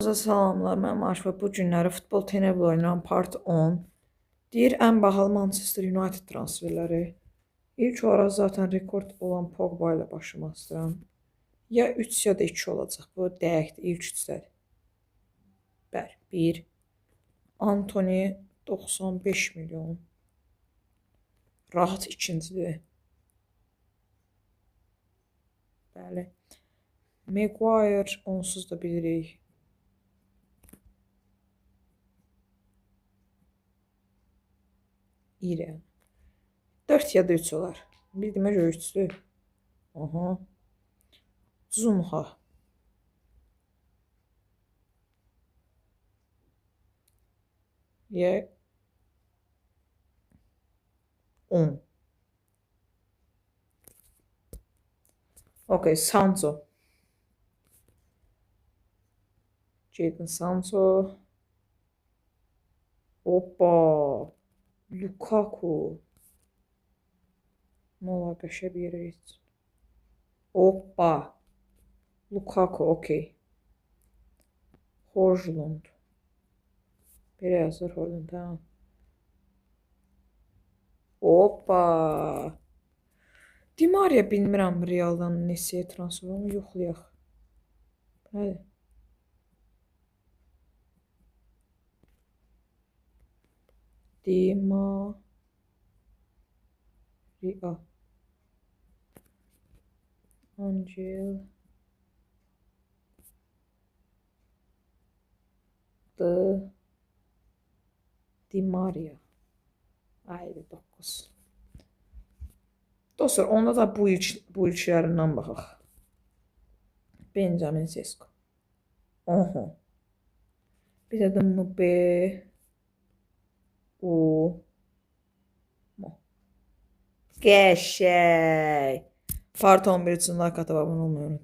Salamlar, mən Maşfa. Bu günləri Futbol Tenable oynayan Part 10. Deyir, ən bahalı Manchester United transferləri. İlk olaraq zaten rekord olan Pogba ilə başlamaq istəyirəm. Ya 3 ya da 2 olacaq. Bu dəqiqdir, ilk üçdədir. Bəli, 1. Antony 95 milyon. Rahat ikincidir. Bəli. Maguire onsuz da bilirik. İri. 4 ya da 3 olar. Bildiyimə görə 3-dür. Aha. Zunha. Ya 10. Okay, Sancho. Jadon Sancho. Hoppa. Lukaku. Nə olar qəşəng bir yerə getsin. Hoppa. Lukaku, okey. Hojlund. Belə yazır Hojlund, hə. Hoppa. Di Maria bilmirəm Realdan neçəyə transfer olmuş, yoxlayaq. Bu nədir? Di Maria. Angel Di Maria. Haydi 9. Dostlar, onda da bu ilklərindən baxaq. Benjamin Sesko. Oho. Bir də M, B, U, M. Qəşəng. Part 11 üçün like atıb abunə olmayı unutmayın.